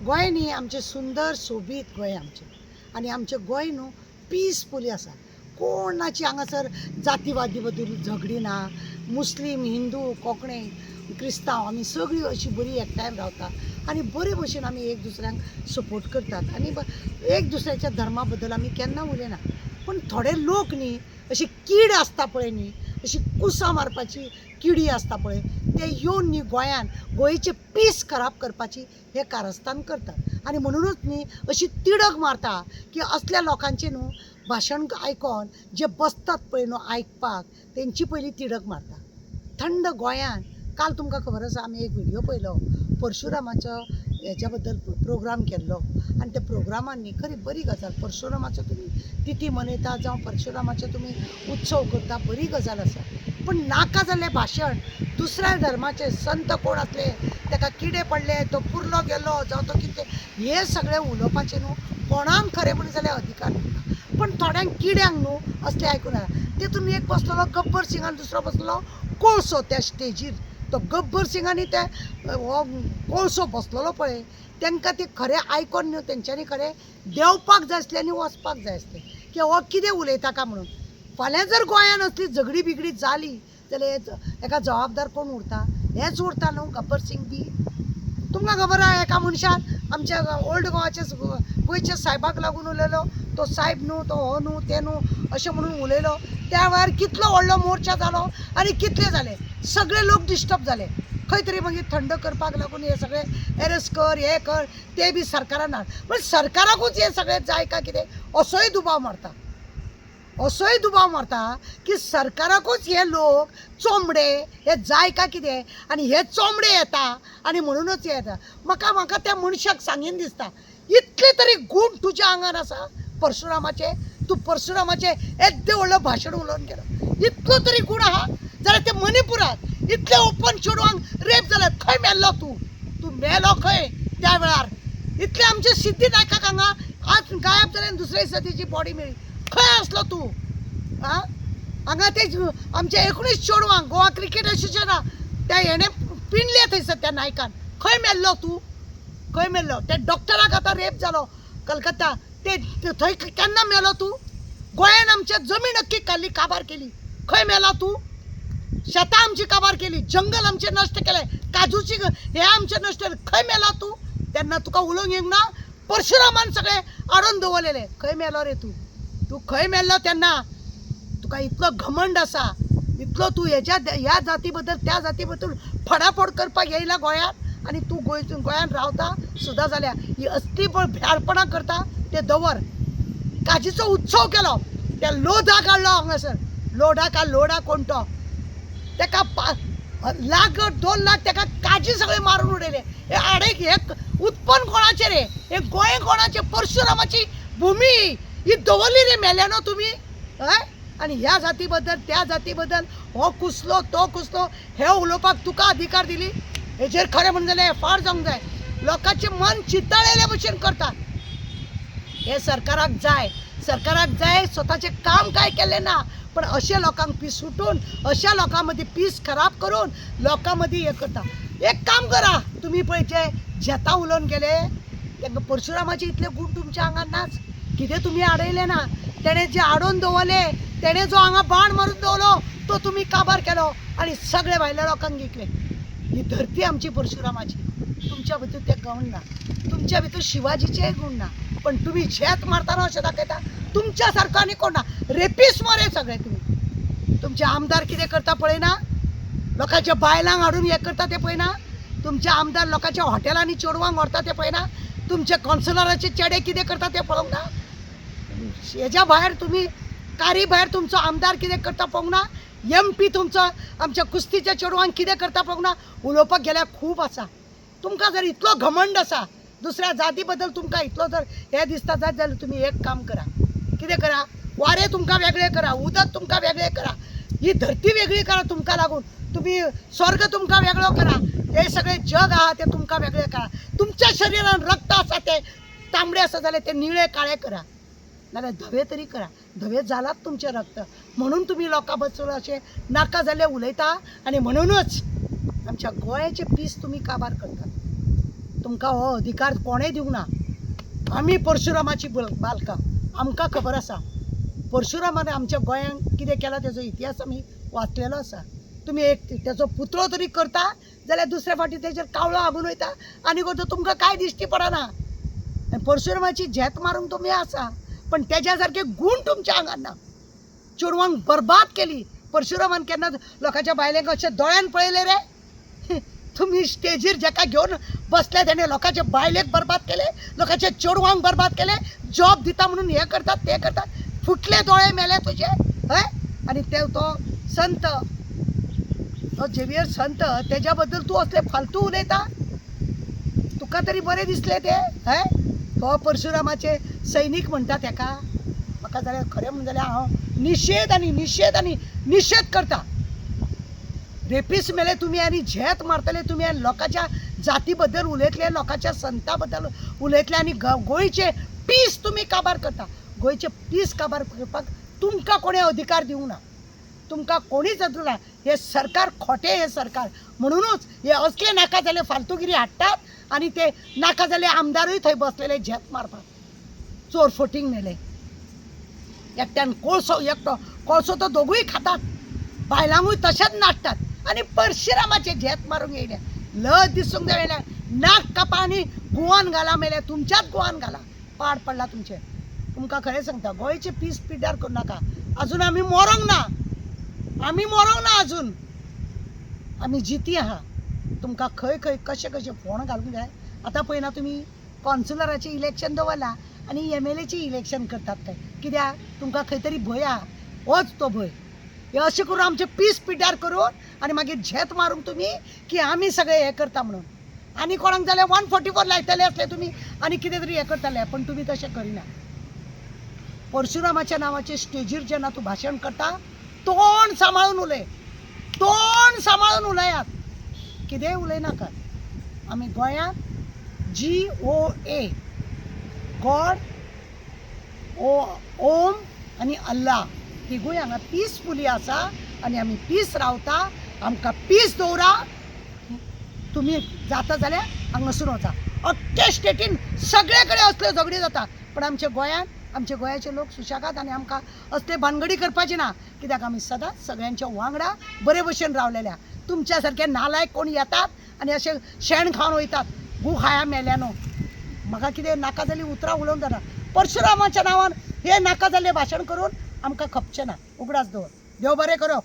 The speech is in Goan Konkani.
गोंय न्ही आमचें सुंदर सोबीत गोंय आमचें आनी आमचें गोंय न्हू पिसफुली आसा. कोणाची हांगासर जातीवादी बद्दल झगडी ना. मुस्लीम, हिंदू, कोंकणी, क्रिस्तांव आमी सगळीं अशीं बरीं एकठांय रावता आनी बरे भशेन आमी एक दुसऱ्यांक सपोर्ट करतात आनी एक दुसऱ्याच्या धर्मा बद्दल आमी केन्ना उलयना. पूण थोडे लोक न्ही अशी कीड आसता पळय न्ही, अशी कुसां मारपाची किडी आसता पळय, ते येवन न्ही गोंयान गोंयचे पीस खराब करपाची हे कारस्थान करतात. आनी म्हणुनूच न्ही अशी तिडक मारता की असल्या लोकांचे न्हू भाशण आयकोन जे बसतात पळय न्हू आयकपाक तेंची पयली तिडक मारता. थंड गोंयान काल तुमकां खबर आसा आमी एक व्हिडियो पळयलो परशुरामाचो हेच्या बद्दल प्रोग्राम केल्लो आनी त्या प्रोग्रामान न्ही खरी बरी गजाल, परशुरामाचो तुमी तिथी मनयता जावं परशुरामाचो तुमी उत्सव करता, बरी गजाल आसा. पूण नाका जाल्लें भाशण दुसऱ्या धर्माचे संत कोण आसले ताका किडे पडले, तो पुरलो गेलो जावं तो कितें, हें सगळें उलोवपाचें न्हू कोणाक खरें म्हणून जाल्यार अधिकार ना. पूण थोड्यांक किड्यांक न्हू असलें आयकून तितून एक बसलेलो गब्बर सिंग आनी दुसरो बसलेलो कोळसो. त्या स्टेजीर तो गब्बर सिंग आनी ते हो कोळसो बसलेलो पळय, तांकां ते खरें आयकोन न्हू तेंच्यांनी खरें देंवपाक जाय आसलें आनी वचपाक जाय आसलें की हो कितें उलयता काय म्हणून. फाल्यां जर गोंयान असली झगडी बिगडी जाली जाल्यार हेका जबाबदार कोण उरता? हेच उरता न्हू गब्बर सिंग बी. तुमकां खबर आहा एका मनशान आमच्या ओल्ड गोवाचे गोंयच्या सायबाक लागून उलयलो, तो सायब न्हू, तो हो न्हू, ते न्हू अशें म्हणून उलयलो. त्या वेळार कितलो व्हडलो मोर्चा जालो आनी कितले जाले, सगळे लोक डिस्टर्ब जाले. खंय तरी मागीर थंड करपाक लागून हे सगळे एरेस्ट कर, हे कर, ते बी सरकारान हाड. पण सरकाराकूच हे सगळे जाय काय कितें असोय दुबाव मारता, असोय दुबाव मारता की सरकाराकूच हे लोक चोमडे हे जाय काय कितें, आनी हे चोमडे येता आनी म्हणुनूच हे येता. म्हाका म्हाका त्या मनशाक सांगीन दिसता, इतले तरी गूण तुज्या आंगान आसा परशुरामाचे, तूं परशुरामाचें येद्दें व्हडलें भाशण उलोवन गेलो, इतलो तरी गूण आहा जाल्यार ते मणिपुरात इतले ओपन चेडवांक रेप जाले, खंय मेल्लो तूं? तूं मेलो खंय त्या वेळार? इतले आमचे सिद्धी नायकाक हांगा आज गायब जाले आनी दुसऱ्या दिसा तेजी बॉडी मेळ्ळी, खंय आसलो तूं? आं हांगा ते आमच्या 19 चेडवांक गोवा क्रिकेट एसोसिएशना त्या हेणें पिंडले थंयसर त्या नायकान, खंय मेल्लो तूं? खंय मेल्लो? त्या डॉक्टराक आतां रेप जालो कलकत्ता, ते थंय केन्ना मेलो तूं? गोंयान आमच्या जमीन अख्खी काडली, काबार केली, खंय मेलो तूं? शेतां आमची काबार केली, जंगल आमचें नश्ट केलें, काजूची हें आमचें नश्ट केलें, खंय मेलो तूं? तेन्ना तुका उलोवंक येवंक ना, परशुरामान सगळें हाडून दवरलेलें, खंय मेलो रे तूं? तूं खंय मेल्लो तेन्ना? तुका इतलो घमंड आसा, इतलो तूं हेज्या ह्या जाती बद्दल त्या जाती बद्दल फडाफड करपाक येयला गोंयांत आनी तूं गोंयांत रावता सुद्दां जाल्यार ही असली भ्यारपणां करता ते दवर. काजीचो उत्सव केलो, त्या लोधा काडलो हांगासर, लोढा का लोढा कोण तो, तेका लाख 2 लाख तेका काजी सगळे मारून उडयले. हे आडेक हे उत्पन्न कोणाचें रे? हे गोंय कोणाचें? परशुरामाची भुमी ही दवरली रे मेल्यानो तुमी? हय. आनी ह्या जाती बद्दल त्या जाती बद्दल हो कुसलो तो कुसलो हे उलोवपाक तुका अधिकार दिली? हेजेर खरें म्हणून जाल्यार एफआर जावंक जाय. लोकांचें मन चितळेले भशेन करतात. हे सरकाराक जाय, सरकाराक जाय स्वताचें काम काय केल्लें ना, पण अशे लोकांक पिसुटून अशा लोकां मदीं पीस खराब करून लोकां मदीं हें करता. एक काम करा तुमी, पळय जे झेता उलोवन गेले तांकां परशुरामाचे इतले गूण तुमच्या आंगार नाच, कितें तुमी आडयलें ना. तेणें जे आडोवन दवरले, तेणें जो हांगा बाण मारून दवरलो तो तुमी काबार केलो आनी सगळे भायल्या लोकांक विकले. ही धरती आमची परशुरामाची, तुमच्या भितर ते गूण ना, तुमच्या भितर शिवाजीचेय गूण ना, पण तुमी झेत मारतना अशें दाखयता तुमच्या सारको आनी कोण ना. रेपीस मरे सगळे तुमी. तुमचे आमदार कितें करता पळयना, लोकांच्या बायलांक हाडून हें करता तें पळयना, तुमचे आमदार लोकांच्या हॉटेलांनी चेडवांक व्हरता तें पळयना, तुमच्या कौन्सिलराचे चेडे कितें करता तें पळोवंक ना. हेज्या भायर तुमी कारी भायर तुमचो आमदार कितें करता पळोवंक ना, एम पी तुमचो आमच्या कुस्तीच्या चेडवांक कितें करता पळोवंक ना. उलोवपाक गेल्यार खूब आसा. तुमकां जर इतलो घमंड आसा दुसऱ्या जाती बद्दल, तुमकां इतलो जर हें दिसता जायत जाल्यार तुमी एक काम करा, कितें करा, वारें तुमकां वेगळें करा, उदक तुमकां वेगळें करा, ही धरती वेगळी करा, तुमकां लागून तुमी स्वर्ग तुमकां वेगळो करा, हे सगळें जग आहा तें तुमकां वेगळें करा, तुमच्या शरिरान रक्त आसा तें तांबडें आसा जाल्यार तें निळे काळे करा, नाल्यार धवे तरी करा. धवे जालात तुमचें रक्त म्हणून तुमी लोकां बद्दल अशें नाका जाल्लें उलयता आनी म्हणुनूच आमच्या गोंयाचे पीस तुमी काबार करतात. तुमकां हो अधिकार कोणें दिवंक ना. आमी परशुरामाची बालकां, आमकां खबर आसा परशुरामान आमच्या गोंयांत कितें केलां तेजो इतिहास आमी वाचलेलो आसा. तुमी एक तेजो पुतळो तरी करता जाल्यार दुसऱ्या फावटी तेजेर कावळो हागून वयता आनी करता, तुमकां कांय दिश्टी पडना. आनी परशुरामाची झेत मारूंक तुमी आसा, पण तेज्या सारके गूण तुमच्या आंगान ना. चेडवांक बरबाद केली परशुरामान. केन्ना लोकांच्या बायलेंक अशें दोळ्यान पळयलें रे? तुमी स्टेजीर जेका घेवन बसले तेणे लोकांचे बायलेक बरबाद केले, लोकांच्या चेडवांक बरबाद केले. जॉब दिता म्हणून हें करतात तें करतात, फुटले दोळे मेले तुजे हय. आनी ते तो संत, तो झेवियर संत, तेज्या बद्दल तूं असले फालतू उलयता, तुका तरी बरें दिसलें तें? हय, तो परशुरामाचे सैनीक म्हणटा तेका. म्हाका जाल्यार खरें म्हणून जाल्यार हांव निशेध आनी निशेध आनी निशेध करता. रेपीस मेले तुमी आनी झेत मारतले तुमी आनी लोकांच्या जाती बद्दल उलयतले, लोकांच्या संता बद्दल उलयतले आनी गोंयचे पीस तुमी काबार करता. गोंयचे पीस काबार करपाक तुमकां कोणें अधिकार दिवंक ना, तुमकां कोणीच दिवंक ना. हें सरकार खोटें, हें सरकार म्हणुनूच हे असले नाका जाल्ले फालतूगिरी हाडटात आनी ते नाका जाल्ले आमदारूय थंय बसलेले झेत मारपाक. चोर फोटींग मेले, एकट्यान कोळसो, एकटो कोळसो तो दोगूय खातात, बायलांकूय तशेंच नाडटात आनी परशुरामाचे झेत मारूंक येयले. लज दिसूंक जाय मेल्या, नाक कापा आनी गुवान घाला मेल्या, तुमच्याच गुवान घाला, पाड पडला तुमचें. तुमकां खरें सांगता, गोंयचे पीस पिड्ड्यार करूं नाका. अजून आमी मरोंक ना, आमी मरोंक ना अजून, आमी जिती आहा. तुमकां खंय खंय कशें कशें फोण घालूंक जाय. आतां पळयना तुमी कॉन्सुलराचें इलेक्शन दवरलां आनी एमएलएचें इलेक्शन करतात काय कित्याक? तुमकां खंय तरी भंय आहा, होच तो भंय. हे अशें करून आमचें पीस पिड्ड्यार करून आनी मागीर झेत मारूंक तुमी की आमी सगळे हें करता म्हणून. आनी कोणाक जाल्यार 144 लायतले आसले तुमी आनी कितें तरी हें करतले, पण तुमी तशें करिना. परशुरामाच्या नांवाचे स्टेजीर जेन्ना तूं भाशण करता, तोंड सांबाळून उलय, तोंड सांबाळून उलयात, कितेंय उलयनाकात. आमी गोंयांत GOA, God, ओम आनी अल्ला, तिगूय हांगा पिसफुली आसा आनी आमी पीस रावता. आमकां पीस दवरा. तुमी जाता जाल्यार हांगासून वचा. अख्खे स्टेटीन सगळे कडेन असल्यो झगड्यो जाता, पण आमच्या गोंयांत आमच्या गोंयाचे लोक सुशेगाद आनी आमकां असले भानगडी करपाची ना, कित्याक आमी सदांच सगळ्यांच्या वांगडा बरे भशेन रावलेल्या. तुमच्या सारके नालायक कोण येतात आनी अशें शेण खावन वयतात, गू खाया मेल्यानो. म्हाका कितें नाका जाल्लीं उतरां उलोवंक जायना. परशुरामाच्या नांवान हे नाका जाल्लें भाशण करून आमकां खपचें ना. उगडास दवर. देव बरें करो.